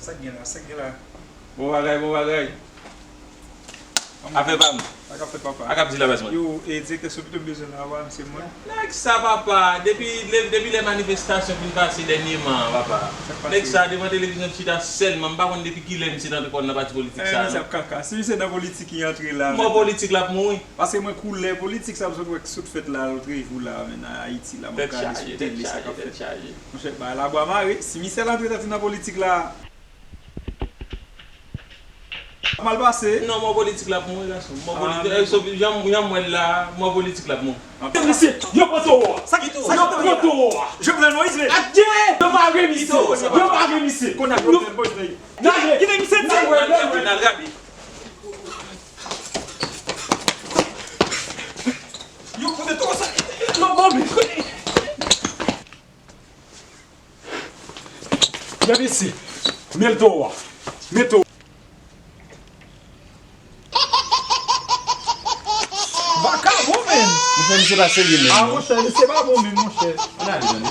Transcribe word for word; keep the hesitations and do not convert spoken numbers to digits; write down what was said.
Sa k gen la, sa k gen la. Bon bagay, bon bagay. Afè pa m. Sa k ap fèt, papa? A k ap di la, baz mwen. Yo, e, direktè Sopito m bezwen la, wa, se mwen. Nèg sa, papa, depi, depi lè manifestasyon fin pase dènyèman, papa. Sa k pase? Nèg sa devan televizyon chita sèlman, m pa konn depi kilè misye t antre kò l nan pati politik sa, non. Misye ap kaka. Si misye nan politik, li antre la. Mò politik l ap mouri. Paske mwen koulè politik sa m sot wè k sot fèt la, lòt jou la, men nan Ayiti la, mwen gade sou tele sa k ap fèt. Monchè, bagay la bwa mare. Si misye al antre tèt li nan politik la, mal pase. Non, mò politik la pou mwen, gason. Mò politik, eh, so, jan, jan m wè l la, mò politik la pou mwen. Misye, yo pran towo a. Sa ki towo? Yo pran towo a. Jovenel Moïse, men. Adye! Yo mare misye. Yo mare misye. Kounye a Jovenel Moïse, men. N ale. Kite misye di. N al rabi. Yo koute towo sa. Yo bon, men. Gade isi. Men towo a. Men towo. Vakabon, men. Monchè, misye pa serye menm, non. Ah, monchè, misye pa bon menm, monchè. Ann ale, tande.